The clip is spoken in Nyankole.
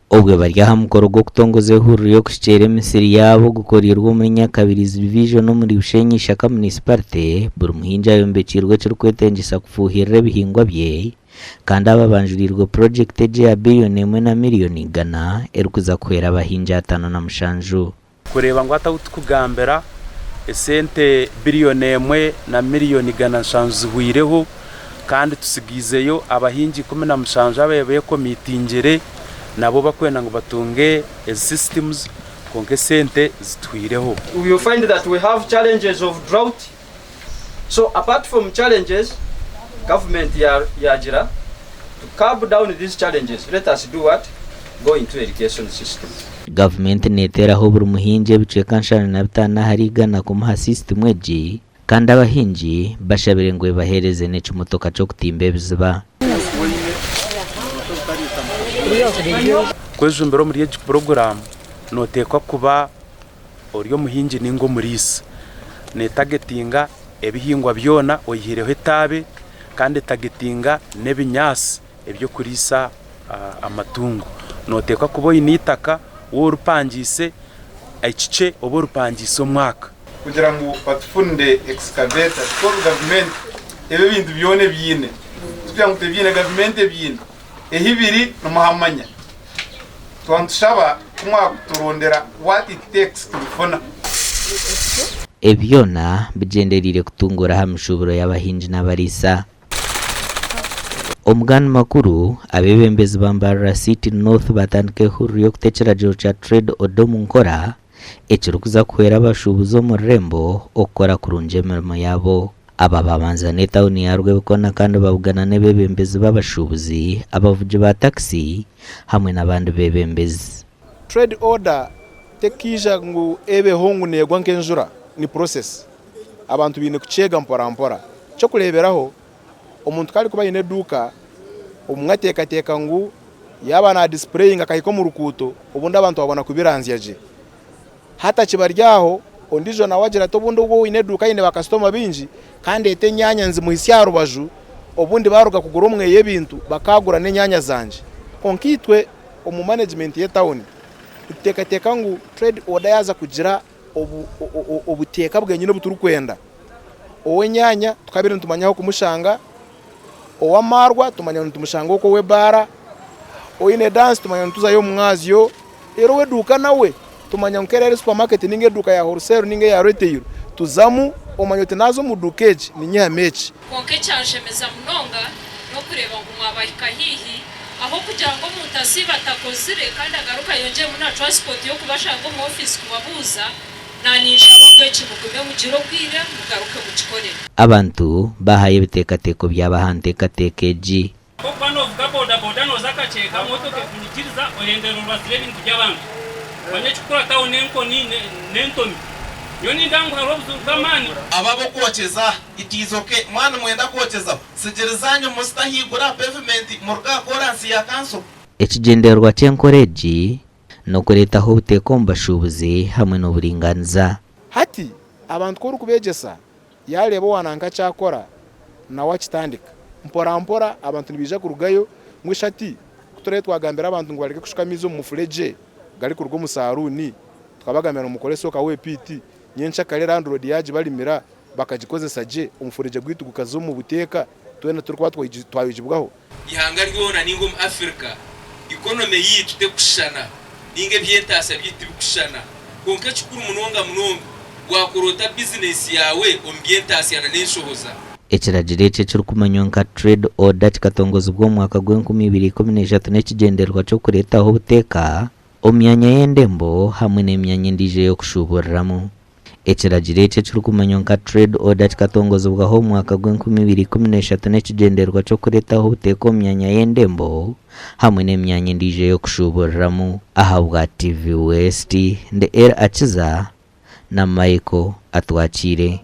Obwe bari aha mukoro gw'okutongoza ehururu y'okuhikiirira emisiri yaabo ogukoreirwe omuri Nyakabirizi Division omuri Bushenyi Ishaka Munisiparite, buri muhingi ayombekiirwe ekirikwetengyesa kufuuhirira ebihingwa bye kandi aba banjuriirwe purogyekiti egi eya biriyoni emwe na miriyoni igana erikuza kuhwera abahingi 57. Kureeba ngu hati ahu turikugambira esente biriyoni emwe na miriyoni 700 zihweireho kandi tusigaizeyo abahingi 17 ababaire bekomitingire nabo barikwenda ngu batunge ezi systems kwonka esente zituhweireho. You find that we have challenges of drought so apart from challenges government yagira to curb down these challenges let us do what? Go into irrigation system. Gavumenti neteeraho buri muhingi ebicweka 75 ahari igana kumuha sisitimu egi kandi abahingi bashabire ngu ebaheereze n'ekimotoka ky'okutimba ebiziba. Kwejumbira omuri egi puroguraamu noteekwa kuba ori omuhingi ninga omuriisa. Neetagetinga ebihingwa byona oyihireho etaabe kandi etagetinga n'ebinyaatsi eby'okuriisa amatungo. Nooteekwa kuba oine eitaka waaba oripangiise ekikye oba oripangiise omwaka. Kugira ngu batufunire excavator because gavumenti ebi ebintu byona ebiine tikugira ngu tebiine gavumenti ebiine ehi biri nimuhamanya. Twaba nitushaba ku mwakuturondera what it takes kubifuna. Ebi byona bigyendereire kutunguura aha mishuuburo y'abahingi n'abariisa. Omu gandi makuru, abeebembezi ba Mbarara City North baatandika ehururu y'okuta ekiragiro kya Trade Order omu nkora ekirikuza kuhwera abashuubuzi omu rurembo okukora kurungi emirimo yaabo. Aba babanza n'etauni ya Rwebikona kandi babugana n'ebebembezi b'abashuubuzi, abavugi ba takisi hamwe n'abandi bebembezi. Trade order tekaija ngu ebeho ngu negwa nk'enjura, ni process. Abantu baine kukyega mpora mpora. Eky'okureeberaho, omuntu ku arikuba aine eduuka, obumwe ateekateeka ngu yaaba naadisipureyinga akahika omu rukuuto, obundi abantu babona kubiranzya gye. Hati akibari aho, ondiijo nawe agira ati obundi ogwo oine eduuka aine bakasitoma baingi, ka ndeete enyaanya nzimuhitsye aha rubaju, obundi baaruga kugura omweyo ebintu bakaagura n'enyaanya zangye. Kwonka itwe omu manegimenti y'etauni, nituteekateeka ngu trade order yaaza kugira obuteeka bwenyini obu turikwenda. Ow'enyaanya tukabaire nitumanya ah'okumushanga, ow'amaarwa tumanya ngu nitumushanga okwo ow'ebaara, oine dansi tumanya ngu nituzayo omu mwazyo, reero ow'eduuka nawe tumanya ngu ku eri supamaketi nainga eduuka ya wholesale nainga eya retail tuzamu omanya oti naaza omu duuka egi ninyihamu eki. Kwonka ekyanshemeza munonga n'okureeba ngu mwabahika haihi, ahabw'okugira ngu omuntu asiiba atakozire kandi agaruka ayongyeremu na transport y'okubashanga omu ofiisi kubabuuza, Naanye nshaba ngu eki mugume mugire obwire mugaruke mukikore. Abantu baahayo ebiteekateeko byabo aha nteekateeka egi. Nk'okuba noovuga bodaboda nooza akakyeka, motoka ekunyigiriza ohendera orubazire ebintu by'abantu. Manya ekikukurataho n'enkoni n'entomi. Nyowe nindeeba ngu hariho obuzibu bw'amaani. Abo ab'okwokyeza, it is ok, mwaba nimwenda kwokyezaho, sigiri zaanyu muzite ahaiguru aha pavement muruge aha koransi ya kanso. Ekigyendererwa ky'enkora egi n'okureetaho obuteeka omu bashuubuzi hamwe n'oburingaaniza. Hati abantu ku orikubeegyesa, yaareeba owa nanka kyakora, nawe akitandika. Mpora mpora abantu nibaija kurugayo ngu eshi hati ku turaabe twagambira abantu ngu bareke kushuka amaizi omu mufuregye garikuruga omu saaruuni, tukabagambira ngu mukore soakawe piiti, nyenkyakare landiroodi yaagibarimira bakagikozesa gye, omufuregye gwaitu gukaza omu buteeka, twena turikuba twayogibwaho. Ihanga ryona ninga omu Afirika economy yaitu tekushushana ninga ebyentaasya byaitu tibikushushana kwonka ekikuru munonga munonga wakora ota bizinesi yaawe omu byentaasya na n'enshohoza. Ekiragiro eki ekirikumanywa nka Trade Order kikatongozibwa omu mwaka gw'enkumi ibiri ikumi n'eshatu n'ekigyendererwa ky'okureetaho obuteeka omu myanya y'endembo hamwe n'emyanya endiijo ey'okushuuburiramu. Ekiragiro eki ekirikumanywa nka Trade Order kikatongozibwaho omu mwaka gw'enkumi ibiri ikumi n'eshatu n'ekigyendererwa ky'okureetaho obuteeka omu myanya y'endembo hamwe n'emyanya endiijo ey'okushuuburiramu. Ahabwa TV West, ndi El Akiza na Michael Atwakiire.